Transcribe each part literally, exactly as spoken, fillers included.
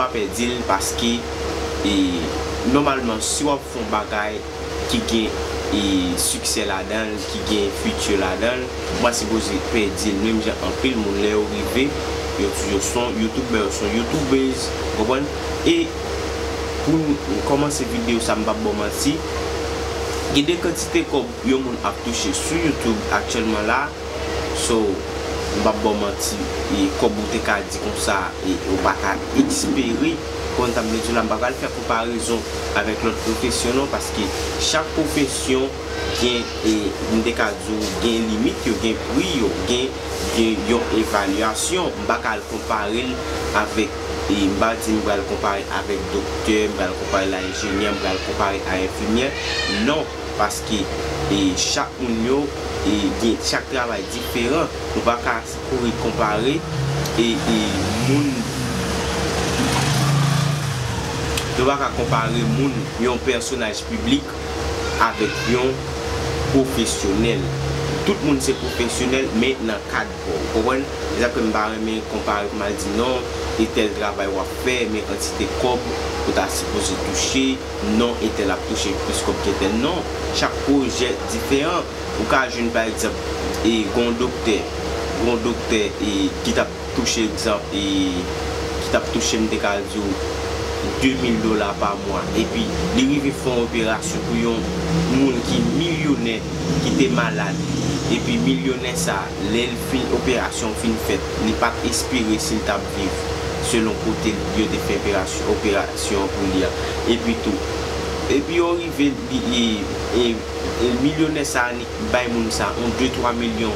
pa pèdi l paske, e, nòmalman, si w ap fè yon bagay ki gen, e, siksè ladan l, ki gen fiti ladan l, ou pa sipoze pèdi l. Menm jan anpil moun, lè yo rive, yo, yo se yon youtubè, yo se yon youtubèz, ou konprann? E pou n kòmanse videyo sa, m p ap ba w manti, gen de kantite kòb yon moun ap touche sou YouTube aktyèlman la. So, m p ap ba w manti, e kòb ou te ka di konsa, e ou pa ka espere, konn sa m vle di w la, m pa pral fè konparezon avèk lòt pwofesyon non, paske chak pwofesyon gen, e m te ka di w, gen limit yo, gen pri yo, gen, gen yon evalyasyon. M pa ka al konpare l avèk, e m pa di m pral konpare avèk doktè, m pral konpare l a enjenyè, m pral konpare a enfimyè. Non, paske, e, chak moun yo, e, gen, chak travay diferan. Nou pa ka kouri konpare, e, e, moun, nou pa ka konpare moun, yon pèsonaj piblik avèk yon pwofesyonèl. Tout moun se pwofesyonèl, men nan kad pa w, ou konprann? Se sa k fè m pa renmen konpare pou m al di non, e tèl travay w ap fè, men kantite kòb ou ta sipoze touche, non, entèl ap touche plis kòb ke tèl. Non, chak pwojè diferan. Ou ka jwenn, pa egzanp, e gon doktè, gon doktè, e ki t ap touche, egzanp, e ki t ap touche, m te ka di w, de mil dola pa mwa, epi li rive fè yon operasyon pou yon moun ki milyonè, ki te malad, epi milyonè sa, lè l fin, operasyon fin fèt, li pa t espere si l t ap viv, selon kote yo te fè operasyon, operasyon an pou li a. Epi tou, epi yo rive, li, e, e, e milyonè sa annik bay moun sa yon de twa milyon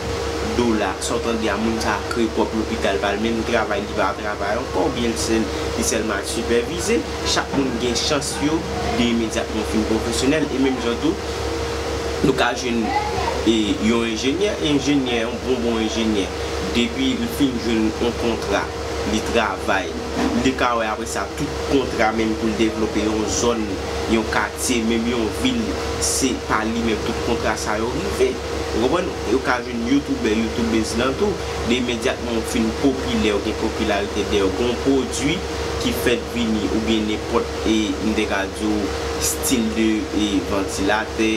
dola, sa w tande a, moun sa a kreye pwòp lopital pa l, menm travay li pa travay ankò, oubyen l sèl, li sèlman ap sipèvize. Chak moun gen chans yo de imedyatman fin pwofesyonèl, e menm jan tou, nou ka jwenn, e, yon enjenyè, enjenyè, yon bon, bon enjenyè, depi l fin jwenn yon kontra, li travay, li ka wè apre sa tout kontra menm pou l devlope yon zòn, yon katye, menm yon vil, se pa li menm tout kontra sa yo rive. Ou konprann? Yo ka jwenn youtubè, youtubèz lan tou. De imedyatman ou fin popilè, ou gen popilarite dèyè w, gon pwodui ki fèt vini, oubyen nenpòt, e, m te ka di w, stil de, e, vantilatè,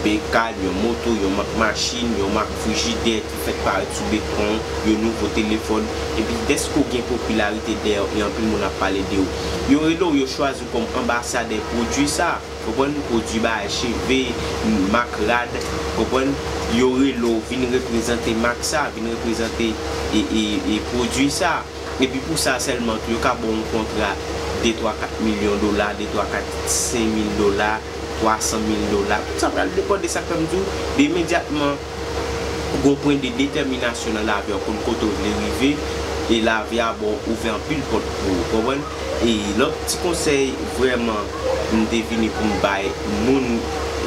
bekad, yon moto, yon mak machin, yon mak frijidè ki fèk parèt sou bekran, yon nouvo telefòn, epi dèske w gen popilarite dèyè w e anpil moun ap pale de w, yo rele w, yo chwazi w kòm anbasadè pwodui sa. Konprann? Pwodui bagay cheve, mak rad, konprann? Yo rele w, vin reprezante mak sa, vin reprezante, e, e, e pwodui sa. Epi pou sa sèlman tou, yo ka ba w yon kontra de twa kat milyon dola, de twa kat senk mil dola, twa san mil dola. Tout sa pral depann de sa k fè m di w, de imedyatman, gon pwen de detèminasyon nan lavi a, w konn kote w vle rive, e lavi a ba w, ouvè anpil pòt pou ou, konprann? E lòt ti konsèy vrèman m te vini pou m bay moun,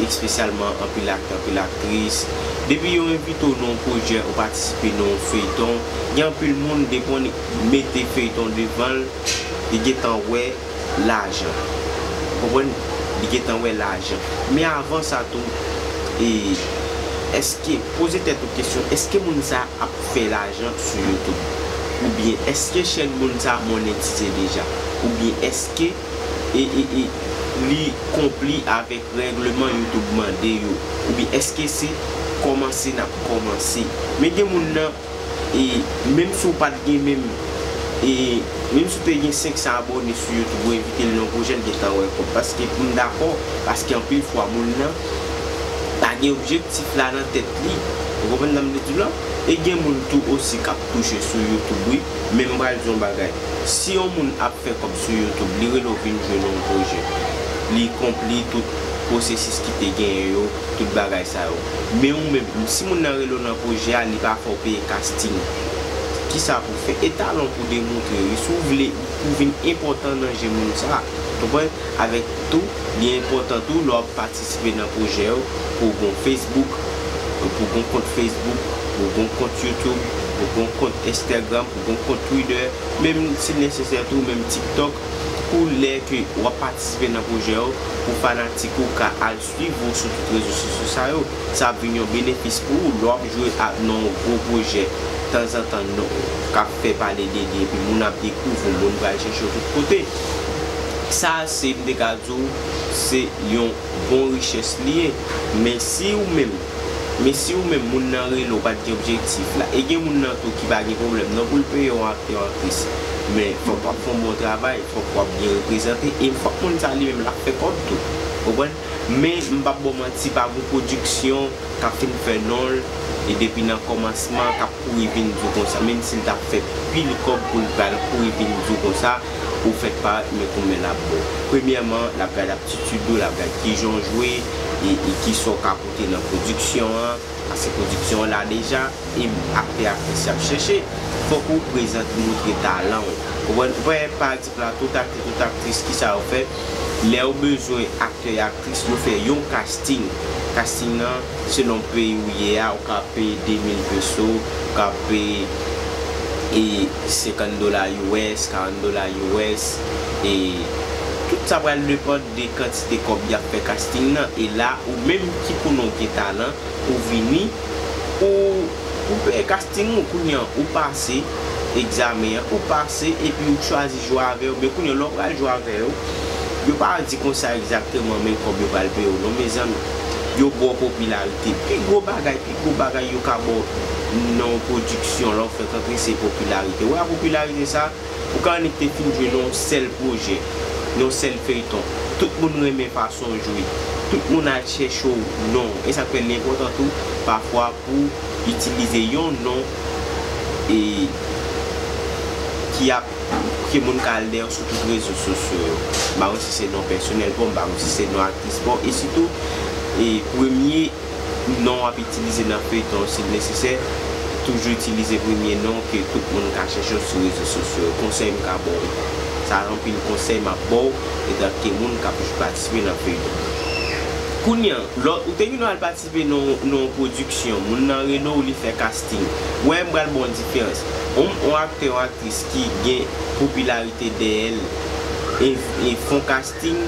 espesyalman anpil aktè, anpil aktris, depi yo envite w nan yon pwojè, ou patisipe nan yon feyton, gen anpil moun, depi w mete feyton devan l, li gentan wè lajan. Konprann? Li gentan wè lajan. Men avan sa tou, e, èske, poze tèt ou kesyon, èske moun sa a ap fè lajan sou YouTube? Oubyen èske chèn moun sa a monetize deja? Oubyen èske, e, e, e, li konpli avèk règleman YouTube mande yo? Oubyen èske se kòmanse n ap kòmanse? Men gen moun nan, e menm si w pa t gen menm, e menm si w te gen senk san abòne sou YouTube, ou envite l nan yon pwojè, l gentan wè kòb. Paske pou m dakò, paske anpil fwa moun nan pa gen objektif la nan tèt li. Ou konprann sa m vle di w la? E gen moun tou osi k ap touche sou YouTube, wi. Men m pral di w yon bagay. Si yon moun ap fè kòb sou YouTube, li rele w vin jwe nan yon pwojè, li konpli tout pwosesis ki te genyen yo, tout bagay sa yo. Men ou menm, si moun nan rele w nan pwojè a, li pa fè w peye casting, kisa pou w fè? E talan w pou w demontre, wi. Si w vle pou w vin enpòtan nan je moun sa a, konprann? Avèk tou, li enpòtan tou, lè w ap patisipe nan pwojè yo, pou w gon Facebook, pou w gon kont Facebook, pou w gon kont YouTube, pou w gon kont Instagram, pou w gon kont Twitter, menm si nesesè tou, menm TikTok, pou lè ke w ap patisipe nan pwojè yo, pou fanatik ou ka al swiv ou sou tout rezo sosyo sa yo. Sa ap vin yon benefis pou ou lè w ap jwe a, nan yon gwo pwojè, tanzantan, non, k ap fè pale de li, epi moun ap dekouvri w, moun pral chèche w tout kote. Sa se, m te ka di w, se yon bon richès li ye. Men si ou menm, men si ou menm, moun nan rele w, ou pa t gen objektif la, e gen moun nan tou ki pa gen pwoblèm non pou l peye yon aktè, yon aktris. Men fòk w ap fè yon bon travay, fòk w ap byen reprezante, e fòk moun sa li menm l ap fè kòb tou. Konprann? Men m p ap ba w manti, pa gon pwodiksyon k ap fin fè non l, e depi nan kòmansman, k ap kouri vin di w konsa, menm si l t ap fè pil kòb pou l pral kouri vin di w konsa, ou fèk parèt, men kòman l ap ba w. Premyèman, l ap gade aptitid ou, l ap gade kijan w jwe, e, e kisa w ka pote nan pwodiksyon an, paske pwodiksyon an la deja, e aktè, aktris y ap chèche. Fòk ou prezante, montre talan w. Konprann? Ou pa wè, pa egzanp la, tout aktè, tout aktris, kisa yo fè? Lè yo bezwen aktè e aktris, yo fè yon casting. Casting nan, selon peyi ou ye a, ou ka peye de mil peso, ou ka peye, e, senkant dola U S, karant dola U S, e tout sa pral depann de kantite kòb y ap fè casting nan. E la, ou menm ki konnen w gen talan, ou vini, ou, ou peye casting ou, kounye a, ou pase egzamen an, ou pase, epi ou chwazi jwe avè yo. Men kounye a, lè w pral jwe avè yo, yo pa di konsa egzakteman men kòb yo pral peye w non, mezanmi. Yo ba w popilarite. Pi gwo bagay, pi gwo bagay yo ka ba w nan yon pwodiksyon, lè w fèk antre, se popilarite. Ou wè popilarite sa, ou ka annik te fin jwe nan yon sèl pwojè, nan yon sèl feyton. Tout moun renmen fason w jwe. Tout moun al chèche w non. E sa k fè l enpòtan tou, pafwa, pou itilize yon non, e, ki ap, ke moun ka al dèyè w sou tout rezo sosyo yo. M pa konn si se non pèsonèl pa w, m pa konn si se non aktris pa w, e sitou, e, premye non w ap itilize nan feyton, si l nesesè, toujou itilize premye non ke tout moun ka chèche w sou rezo sosyo yo. Konsèy m ka ba w. Sa anpil konsèy m ap ba w, etanke moun k ap patisipe nan feyton. Kounye a, lò, ou te gen dwa al patisipe nan, nan yon pwodiksyon, moun nan rele w, li fè casting. Ou wè, m pral ba w yon diferans. Yon, yon aktè, yon aktris ki gen popilarite dèyè l, e, e fè yon casting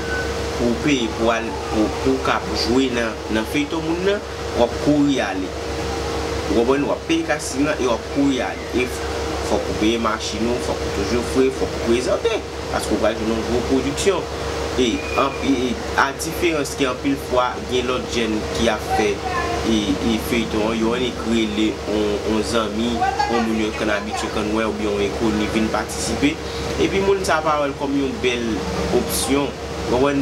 pou w peye pou al, pou, pou w ka jwe nan, nan feyton moun nan, w ap kouri ale. Ou konprann? W ap peye casting lan e w ap kouri ale. E f-, fòk ou peye machin ou, fòk ou toujou fre, fòk ou prezante. Paske w pral jwe nan yon gwo pwodiksyon. E, an, e, e, a diferans ke anpil fwa, gen lòt jèn ki ap fè, e, e, feyton an, yo annik rele yon, yon zanmi, yon moun yo konn abitye konn wè, oubyen yon enkoni vin patisipe. Epi moun sa pa wè l kòm yon bèl opsyon. Konprann?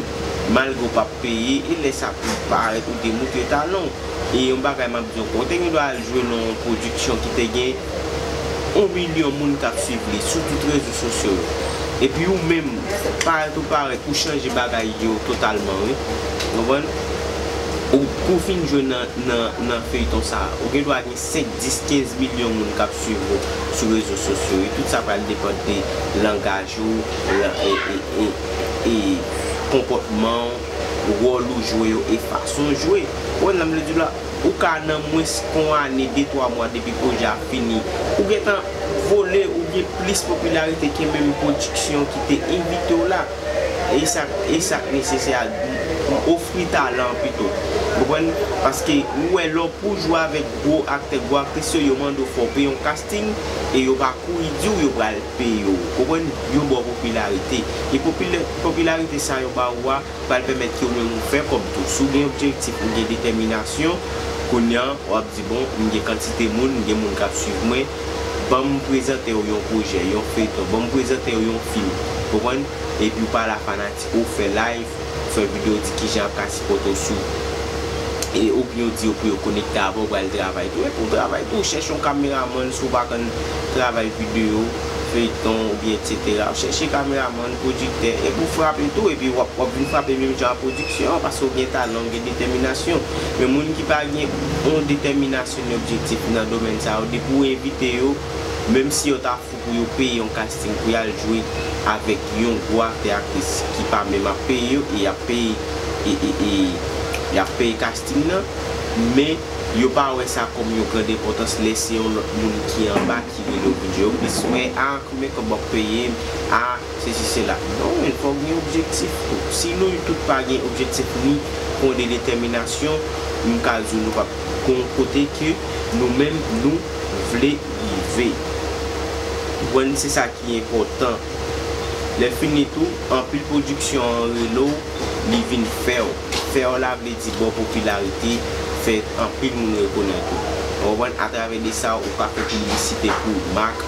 Malgre w p ap peye, e lè sa tou parèt ou te montre talan w. E yon bagay m ap di w ankò, ou te gen dwa al jwe nan yon pwodiksyon ki te gen yon milyon moun k ap swiv li sou tout rezo sosyo yo. Epi ou menm, parèt ou parèt, ou chanje bagay yo totalman, wi. Konprann? Ou, pou w fin jwe nan, nan, nan feyton sa a, ou gen dwa gen senk, dis, kenz milyon moun k ap swiv ou sou rezo sosyo yo. Tout sa pral depann de langaj ou, lan-, e, e, e, e konpòtman w, wòl ou jwe yo e fason w jwe. Ou konprann sa m vle di w la? Ou ka nan mwens ke yon ane, de, twa mwa depi pwojè a fini, ou gentan vole, ou gen plis popilarite ke menm pwodiksyon ki te envite w la. E sa, e sa k nesesè a, ofri talan an pito. Ou konprann? Paske ou wè, lè w pou jwe avèk gwo aktè, gwo aktris yo, yo mande w fò w peye yon casting e yo pa kouri di w yo pral peye w. Konprann? Yo ba w popilarite. E popilè-, popilarite sa yo ba ou a pral pèmèt ke ou menm ou fè kòb tou. Si w gen objektif, ou gen detèminasyon, kounye a, w ap di, "Bon, m gen kantite moun, m gen moun k ap swiv mwen, ban m prezante w yon pwojè, yon feyton, ban m prezante w yon fim." Konprann? Epi w pale a fanatik ou, fè live, fè videyo, di kijan y ap ka sipòte w sou, e oubyen w di yo pou yo konekte avè w, pral travay tou. Epi w travay tou, chèche yon kameramann, si w pa konn travay videyo, feyton, oubyen etsetera. W chèche kameramann, pwodiktè, epi w frape tou, epi w ap, w ap vin frape menm jan ak pwodiksyon an, paske w gen talan, w gen detèminasyon. Men moun ki pa gen yon detèminasyon ni objektif nan domèn sa yo, depi w envite yo, menm si yo ta pou yo peye yon casting pou y al jwe avèk yon gwo aktè, aktris ki pa menm ap peye yo, e y ap peye, e, e, e, y ap peye casting nan, men yo pa wè sa kòm yon gran enpòtans lè se yon lòt moun ki anba ki rele w vin jwe. Yo plis wè, a, konbyen kòb w ap peye m, a, sesi, sela. Non, men fòk gen objektif tou. Si nou tout pa gen objektif ni pwen de detèminasyon, m ka di w nou p ap gon kote ke nou menm nou vle rive. Konprann, se sa ki enpòtan. Lè fini tou, anpil pwodiksyon an rele w, li vin fè w. Fè w la vle di ba w popilarite, fè anpil moun rekonèt ou. Ou konprann? Atravè de sa, ou ka fè piblisite pou mak,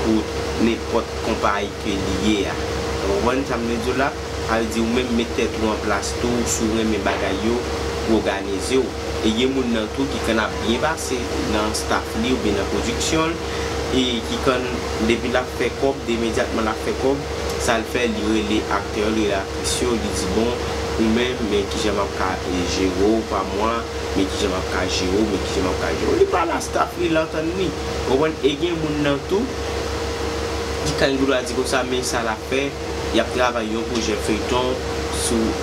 pou nenpòt konpayi ke li ye a. Ou konprann sa m vle di w la? Sa vle di ou menm met tèt ou an plas tou, si w renmen bagay yo, ou òganize w. E gen moun nan tou ki konn ap byen pase nan staff li oubyen nan pwodiksyon l, e ki konn, depi l ap fè kòb, imedyatman l ap fè kòb, sa l fè, li rele aktè yo, li rele aktris yo, li di, bon, ou menm, men kijan m ap ka, e, jere w pa mwa, men kijan m ap ka jere w, men kijan m ap ka jere w. Li pale a staff li, l antann li. Ou konprann? E gen moun nan tou, ki konn gen dwa di konsa, men sa l ap fè, y ap travay yon pwojè feyton sou,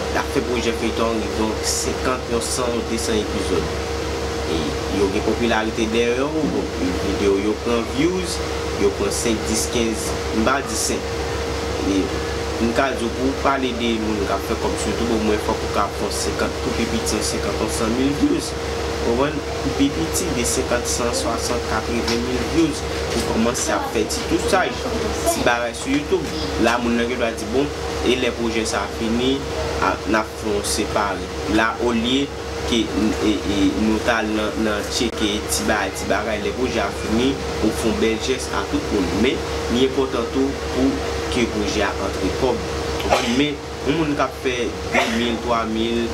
y ap fè pwojè feyton rive yon senkant, yon san, yon de san epizòd. E yo gen popilarite dèyè yo, bon, videyo yo pran views, yo pran senk, dis, kenz, m pa di senk. E m ka di w, pou w pale de moun k ap fè kòb sou YouTube, omwen fòk ou ka fè yon senkant, pou pi piti, yon senkant, yon san mil views. Ou konprann? Pou pi piti, de senkant, san, swasant, katreven mil views pou kòmanse ap fè ti tousaj, ti bagay sou YouTube. La, moun nan gen dwa di, bon, e lè pwojè sa a fini, a, n ap fè yon separe. La, olye ke n-, e, e, nou t al nan, nan tcheke ti bagay, ti bagay, lè pwojè a fini, ou fè yon bèl jès a tout moun. Men, li enpòtan tou pou ke pwojè a antre kòb. Ou konprann? Men, yon moun k ap fè de mil, twa mil,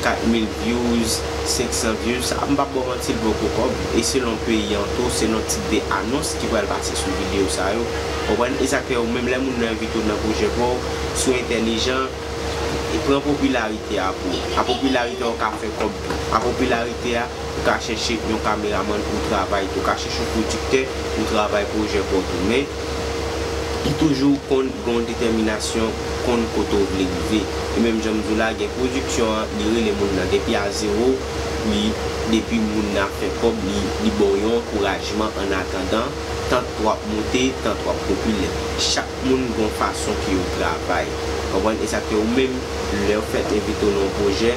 kat mil views, senk san views, sa, m p ap ba w manti, l poko kòb. E selon peyi an tou, selon tip de anons ki pral pase sou videyo sa yo. Ou konprann? E sa k fè ou menm lè moun nan envite w nan pwojè pa w, si w entèlijan, e pran popilarite a pou ou. A popilarite a, ou ka fè kòb tou. A popilarite a, ou ka chèche yon kameramann pou w travay tou, ou ka chèche yon pwodiktè pou w travay pwojè pa w tou. Men, li toujou konn gen yon detèminasyon, konn kote w vle rive. E menm jan m di w la, gen pwodiksyon an, li rele moun nan depi a zewo, li, depi moun nan ap fè kòb, li, li ba w yon ankourajman annatandan, tank w ap monte, tank w ap popilè. Chak moun gen yon fason ke yo travay. Konprann? E sa k fè ou menm, lè yo fèk envite w nan yon pwojè,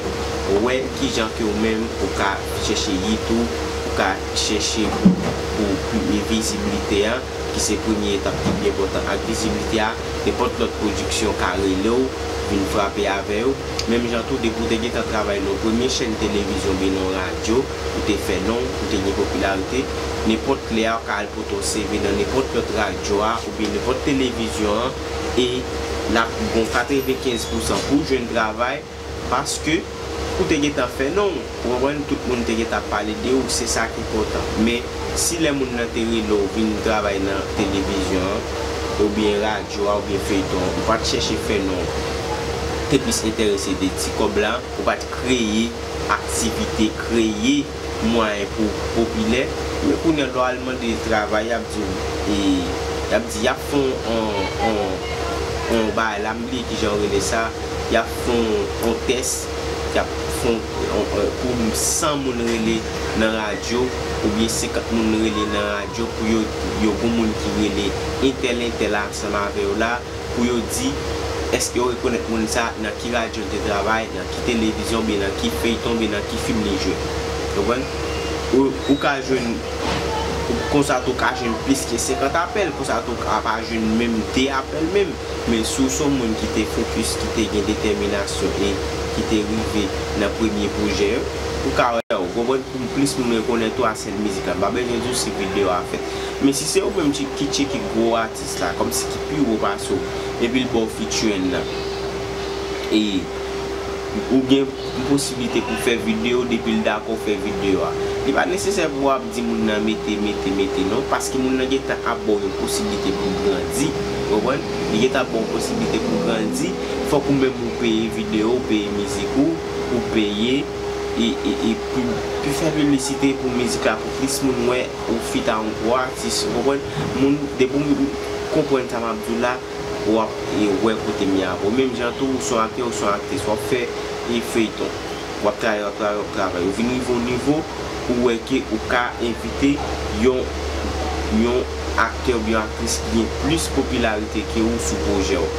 wè kijan ke ou menm ou ka chèche hit ou, ou ka chèche pou, pou, pou vizibilite an, ki se premye etap ki pi enpòtan. Ak vizibilite a, nenpòt lòt pwodiksyon ka rele w, vin frape avè w. Menm jan tou, depi w te gentan travay nan yon premye chèn televizyon oubyen nan yon radyo, ou te fè non w, ou te gen popilarite, nenpòt lè a, w ka al pote yon C V nan nenpòt lòt radyo a, oubyen nenpòt televizyon an, e n ap gen yon katrevenkenz pousan pou w jwenn travay, paske ou te gentan fè non w, ou konprann, tout moun te gentan ap pale de ou, se sa k enpòtan. Men, si lè moun nan te rele w vin travay nan televizyon an, oubyen radyo a, oubyen feyton an, ou pa t chèche fè non w, te plis enterese de ti kòb la, ou pa t kreye aktivite, kreye mwayen pou w popilè. Men kounye a, lè w al mande travay, y ap di w, e, y ap di, y ap fè on, on, on, on bagay la, m bliye kijan yo rele sa, y ap fè on, on tès, y ap fè on, on, on, pou san moun rele nan radyo, oubyen senkant moun rele nan radyo, pou yo, yo gon moun ki rele entèl, entèl ansanm avè yo la, pou yo di, èske yo rekonèt moun sa, nan ki radyo l te travay, nan ki televizyon, oubyen nan ki feyton, oubyen nan ki fim li jwe. Konprann? Ou, ou ka jwenn, konsa tou ka jwenn plis ke senkant apèl, konsa tou ka pa jwenn menm de apèl menm. Men si w se yon moun ki te fokis, ki te gen detèminasyon e ki te rive nan premye pwojè yo, ou ka wè, ou konprann, pou plis moun rekonèt ou a sèn mizik la. M pa bezwen di w si videyo a fèt. Men si se ou menm ki, ki tcheke gwo atis la, kòmsi ki pi wo pase w, epi l ba w featuring nan, e ou gen posiblite pou fè videyo, depi l dakò fè videyo a. Li pa nesesè pou w ap di moun nan mete, mete, mete non, paske moun nan gentan ap ba w yon posiblite pou grandi, ou konprann? Li gentan ap ba w yon posiblite pou grandi, fòk ou menm ou peye videyo, ou peye mizik ou, ou peye, e, e, e pou, pou fè piblisite pou mizik la, pou plis moun wè ou feat a yon gwo atis, ou konprann? Moun, depi w konprann sa m ap di w la, w ap, e, wè kote m ye a. Ou menm jan tou, ou se yon aktè, ou se yon aktris, w ap fè, e, feyton. W ap travay, w ap travay, w ap travay. Ou vin rive yon nivo, ou wè ke ou ka envite yon, yon aktè oubyen yon aktris ki gen plis popilarite ke ou sou pwojè w.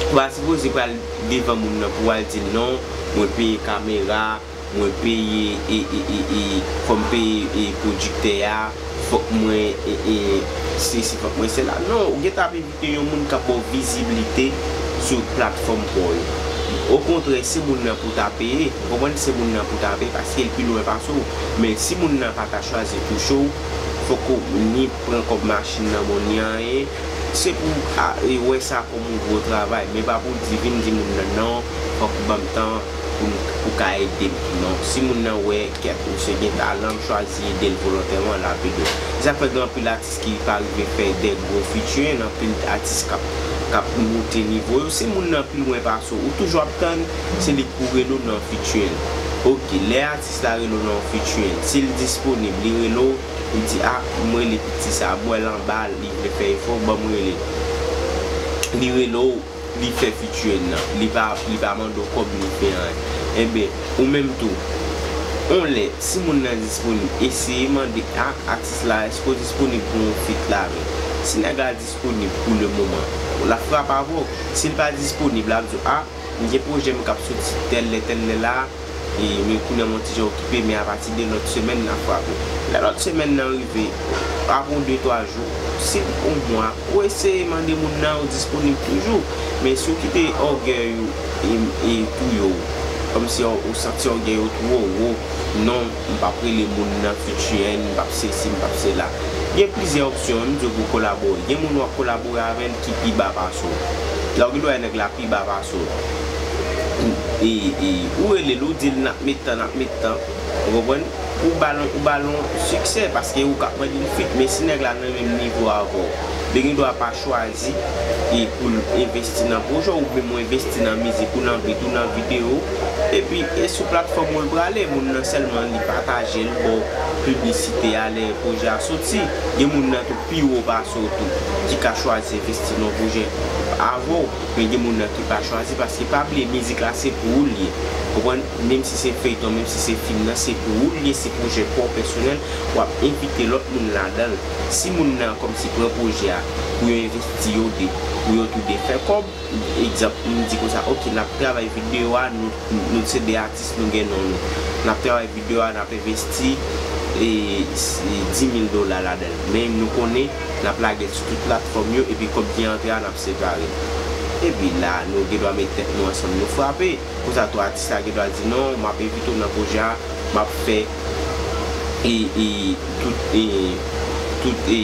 Ou pa sipoze pral devan moun nan pou w al di l non, mwen peye kamera, mwen peye, e, e, e, e, fò m peye, e, pwodiktè a, fòk mwen e, e, sesi, fòk mwen sela. Non, ou gentan ap envite yon moun k ap ba w viziblite sou platfòm pa w yo. Okontrè, se moun nan pou ta peye, ou konprann, se moun nan pou ta peye paske l pi lwen pase w. Men si moun nan pa ta chwazi touche w, fòk ou ni pran kòb machin nan, bon, ni anyen. Se pou a, e wè sa kòm yon gwo travay, men pa pou di vin di moun nan non, fòk ou ban m tan pou m, pou ka ede m. Non, si moun nan wè kèk misye gen talan, m chwazi ede l volontèman, l ap ede w. Se sa k fè gen anpil atis ki pa rive fè de gwo featuring, anpil atis k ap, k ap moute nivo yo. Si moun nan pi lwen pase w, ou toujou ap tann, se li k pou rele w nan featuring. Oke, lè atis la rele w nan featuring, si l disponib, li rele w, li di, a, m rele piti sa, m wè l anba, li vle fè efò, ban m rele l. Li rele w, li fè featuring nan. Li pa, li pa mande w kòb, li fè anyen. Enben, ou menm tou, yon lè, si moun nan disponib, eseye mande a atis la, èske w disponib pou yon feat la menm? Si nèg la disponib pou le moman, l ap frape avè w. Si l pa disponib, l ap di w, a, m gen pwojè m k ap soti tèl lè, tèl lè la, e, men kounye a m yon ti jan okipe, men apati de lòt semèn, n a frape. Lè lòt semèn nan rive, apre yon de, twa jou, si yon mwa, ou eseye mande moun nan, ou disponib toujou. Men si w kite ògèy ou e, e touye w, kòmsi ou, ou santi ògèy ou twò wo, non, m p ap rele moun nan featuring, m p ap sesi, m p ap sela. Gen plizyè opsyon, m di w pou kolabore. Gen moun w ap kolabore avè l ki pi ba pase w. Lè w gen dwa nèg la pi ba pase w. E, e, ou rele l, ou di l n ap met tan, n ap met tan. Ou konprann? Ou ba l, ou ba l yon siksè, paske ou ka mande l feat, men si nèg la nan menm nivo avè w, li gen dwa pa chwazi e pou l envesti nan pwojè w, oubyen ou envesti nan mizik ou, nan beat ou, nan videyo, epi e sou platfòm ou l prale, moun nan sèlman li pataje l, ba w piblisite a lè pwojè a soti. Gen moun nan tou pi wo pase w tou, ki ka chwazi envesti nan pwojè avè w, men gen moun nan ki pa chwazi, paske pa bliye mizik la se pou ou l ye. Konprann? Menm si se feyton, menm si se fim nan, se pou ou l ye, se pwojè pa w pèsonèl, w ap envite lòt moun ladan l. Si moun nan kòmsi pran pwojè a pou yo envesti yo de, pou yo toude fè kòb, egzanp, m di konsa, oke, n ap travay videyo a, nou, nou se de atis, nou gen non nou. N ap travay videyo a, n ap envesti e, e di mil dola ladan l. Men nou konnen n ap lage l sou tout platfòm yo, epi kòb ki antre a, n ap separe. Epi la, nou gen dwa met tèt nou ansanm, nou frape. Konsa tou, atis la gen dwa di non, m ap envite w nan pwojè a, m ap fè e, e, tout, e, tout e,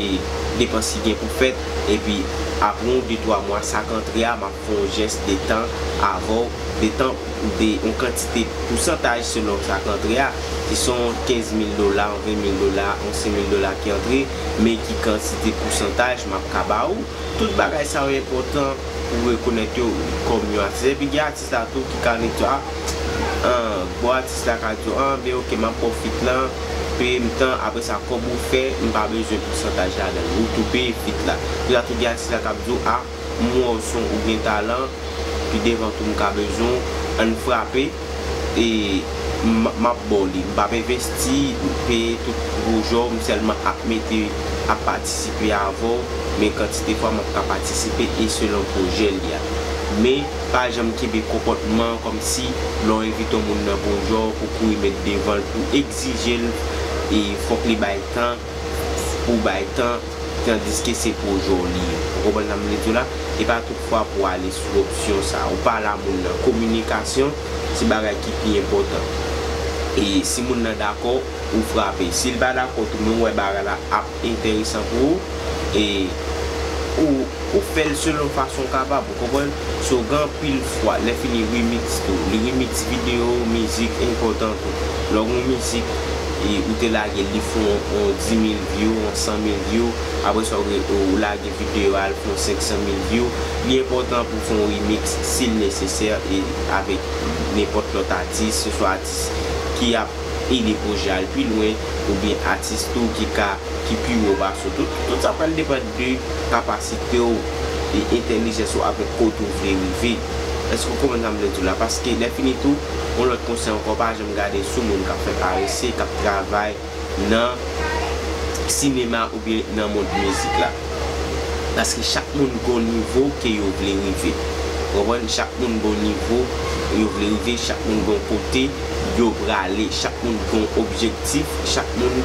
depans ki gen pou fèt, epi apre yon de, twa mwa, sa k antre a, m ap fè yon jès de tan avè w, de tan, de yon kantite pousantaj selon sa k antre a. Si se yon kenz mil dola, yon ven mil dola, yon senk mil dola ki antre, men ki kantite pousantaj m ap ka ba ou. Tout bagay sa yo enpòtan pou rekonèt yo kòm yon atis. Epi gen atis la tou ki ka vin di, a, an, bon, atis la ka di w, an, ben oke, m ap ba w feat lan, peye m tan, apre sa, kòb ou fè, m pa bezwen pousantaj ladan l. Ou tou peye feat la. Konsa tou gen atis la k ap di w, a, m wè w se yon, ou gen talan, pi devan tou m ka bezwen w, ann frape, e m, m ap ba w li. M p ap envesti, peye tout gwo jòb, m sèlman ap mete, ap patisipe avè w, men kantite fwa m ap ka patisipe e selon pwojè li a. Men, pa janm kenbe konpòtman kòmsi lè w envite yon moun nan pwojè w, pou kouri met devan l, pou egzije l, e fòk li bay tan, pou bay tan, tandiske se pwojè w li ye. Ou konprann sa m vle di w la? E pa tout fwa pou w ale sou opsyon sa a. Ou pale a moun nan. Kominikasyon, se bagay ki pi enpòtan. E si moun nan dakò, ou frape. Si l pa dakò tou, men w wè bagay la ap enteresan pou ou, e ou, ou fè l selon fason w kapab, ou konprann? So, gen anpil fwa, lè fini remix tou, li remix videyo, mizik enpòtan tou. Lè w gen yon mizik, e ou te lage l, li fè yon, yon di mil view, yon san mil view, apre sa w re-, ou lage videyo a, l fè yon senk san mil view, li enpòtan pou w fè yon remix, si l nesesè, e avèk nenpòt lòt atis, se swa atis ki ap ede pwojè a al pi lwen, oubyen atis tou ki ka, ki pi wo pase w. Tout, tout sa pral depann de kapasite w e entèlijans ou avèk kote w vle rive. Èske w konprann sa m vle di w la? Paske lè fini tou, yon lòt konsèy ankò, pa janm gade sou moun k ap fè parese, k ap travay nan sinema oubyen nan mond mizik la. Paske chak moun gon nivo ke yo vle rive. Ou konprann? Chak moun gon nivo yo vle rive, chak moun gon kote yo prale, chak moun gon objektif, chak moun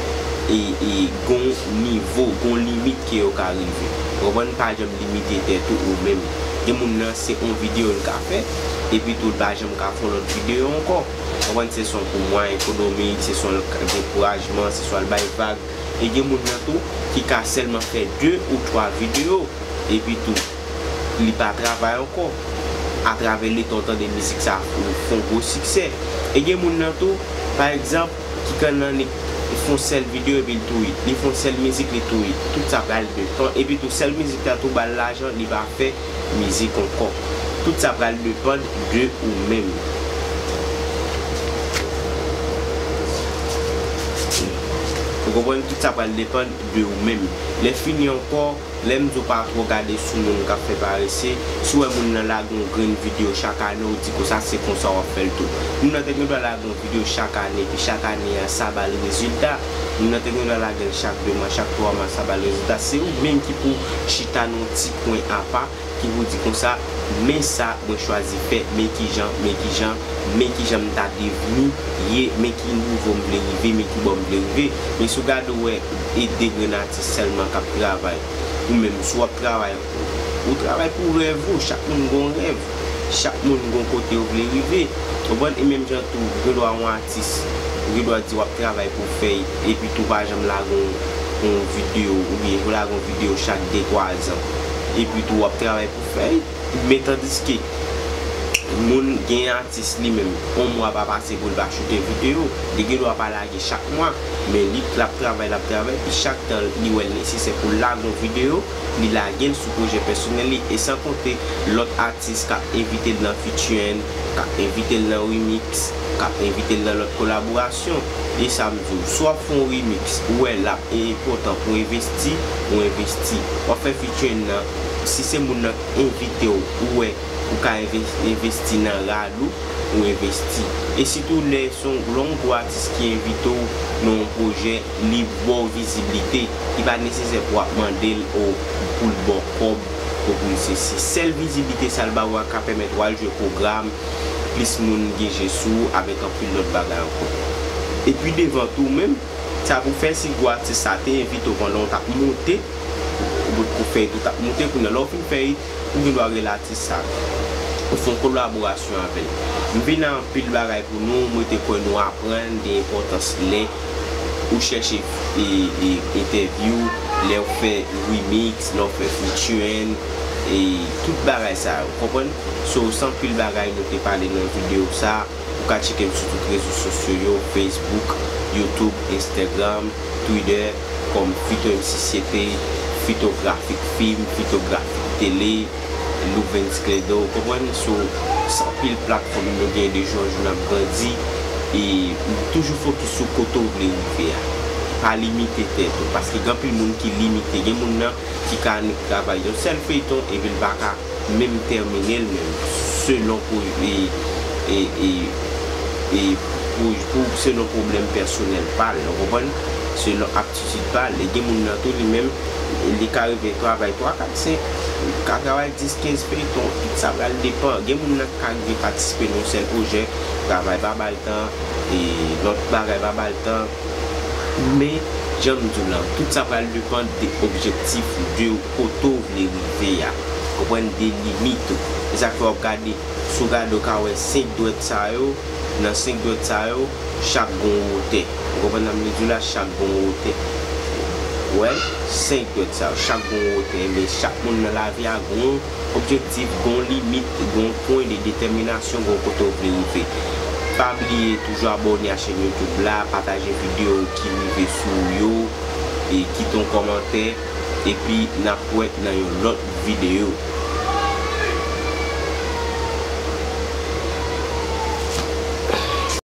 e, e, gon nivo, gon limit ke yo ka rive. Ou konprann, pa janm limite tèt ou ou menm. Gen moun nan se yon videyo l ka fè, epi tou l pa janm ka fè yon lòt videyo ankò. Ou konprann, se swa pou mwayen ekonomik, se swa l ka dekourajman, se swa l bay vag. E gen moun nan tou ki ka sèlman fè de ou twa videyo, epi tou li pa travay ankò. Atravè letan w tande mizik sa fè yon gwo siksè. E gen moun nan tou, pa egzanp, ki konn annik fè yon sèl videyo epi l tou it. Li fè yon sèl mizik, li tou it. Tout sa pral depann. Epi tou sèl mizik la tou ba l lajan, li pa fè mizik ankò. Tout sa pral depann de ou menm. Ou konprann? Tout sa pral depann de ou menm. Lè fini ankò, lè m di w pa twò gade sou moun k ap fè parese, si w wè moun nan lage yon grenn videyo chak ane, w di konsa se konsa w ap fè l tou. Moun nan te gen dwa lage yon videyo chak ane, epi chak ane a sa ba l rezilta. Moun nan te gen dwa lage l chak de mwa, chak twa mwa, sa ba l rezilta. Se ou menm ki pou chita nan yon ti kwen apa, ki pou di konsa, men sa mwen chwazi fè, men kijan, men kijan, men kijan m ta devni ye, men ki nivo m vle rive, men ki bò m vle rive. Men si w gade w wè e de grenn atis sèlman k ap travay. Ou menm, si w ap travay, ou travay pou rèv ou, chak moun gon rèv, chak moun gon kote yo vle rive. Ou konprann? E menm jan tou, gen dwa yon atis, ou gen dwa di w ap travay pou fè, epi tou pa janm lage yon, yon videyo, oubyen ou lage yon videyo chak de twa zan. Epi tou w ap travay pou fè. Men tandiske moun gen atis li menm, yon mwa pa pase pou l pa choute videyo, li gen dwa pa lage chak mwa, men li, l ap travay, l ap travay, epi chak tan li wè l nesesè pou l lage yon videyo, li lage l sou pwojè pèsonèl li, e san konte lòt atis k ap envite l nan featuring, k ap envite l nan remix, k ap envite l nan lòt kolaborasyon. E sa m di w, si w ap fè yon remix, ou wè l ap enpòtan pou w envesti, ou envesti. W ap fè featuring nan, si se moun nan k envite w, ou wè ou ka enve-, envesti nan rad ou, ou envesti. E sitou lè se yon, lè yon gwo atis ki envite w nan yon pwojè, li ba w viziblite, li pa nesesè pou w ap mande l o, pou l ba w kòb, pou, pou l se, se sèl viziblite sa l ba w a ka pèmèt w al jwe pwogram, plis moun gen je sou ou avèk anpil lòt bagay ankò. Epi devan tou menm, sa pou fè si gwo atis sa te envite w pandan w t ap moute, ou potko fè it, ou t ap moute, kounye a lè w fin fè it, ou gen dwa rele atis sa, ou fè yon kolaborasyon avè l. M vin ak anpil bagay pou nou, mwen te kwè nou aprann de enpòtans lè ou chèche, e, e, entèvyou, lè w fè remix, lè w fè featuring, e tout bagay sa yo, konprann? So, se anpil bagay nou te pale nan videyo sa. Ou ka tcheke m sou tout rezo sosyo yo, Facebook, YouTube, Instagram, Twitter, kòm Fito M C C T, Fitografik Fim, Fitografik Tele, Louvens Kledo, ou konprann? So, se anpil platfòm nou gen de jou an jou n ap grandi, e toujou fokis sou kote w vle rive a. Pa limite tèt ou, paske gen anpil moun ki limite. Gen moun nan ki ka annik travay yon sèl feyton, epi l pa ka menm tèmine l menm, selon pou, e, e, e, e pou, pou, selon pwoblèm pèsonèl pa l, ou konprann? Selon aptitid pa l. E gen moun nan tou, li menm, li ka rive travay twa, kat, senk, li ka travay dis, kenz feyton, tout sa pral depann. Gen moun nan k ka rive patisipe nan yon sèl pwojè, travay pa ba l tan, e lòt bagay pa ba l tan. Men, jan m di w lan, tout sa pral depann de objektif, de kote w vle rive a. Konprann, de limit ou. E sa k fè w ap gade, si w gade, w ka wè senk dwèt sa yo, nan senk dwèt sa yo, chak gon wotè. Ou konprann sa m vle di w la, chak gon wotè. Ou wè, senk dwèt sa yo, chak gon wotè, men chak moun nan lavi a gon objektif, gon limit, gon pwen de detèminasyon, gon kote w vle rive. Pa bliye toujou abòne a chèn YouTube la, pataje videyo ki rive sou ou yo, e kite yon kòmantè, epi n ap wè nan yon lòt videyo.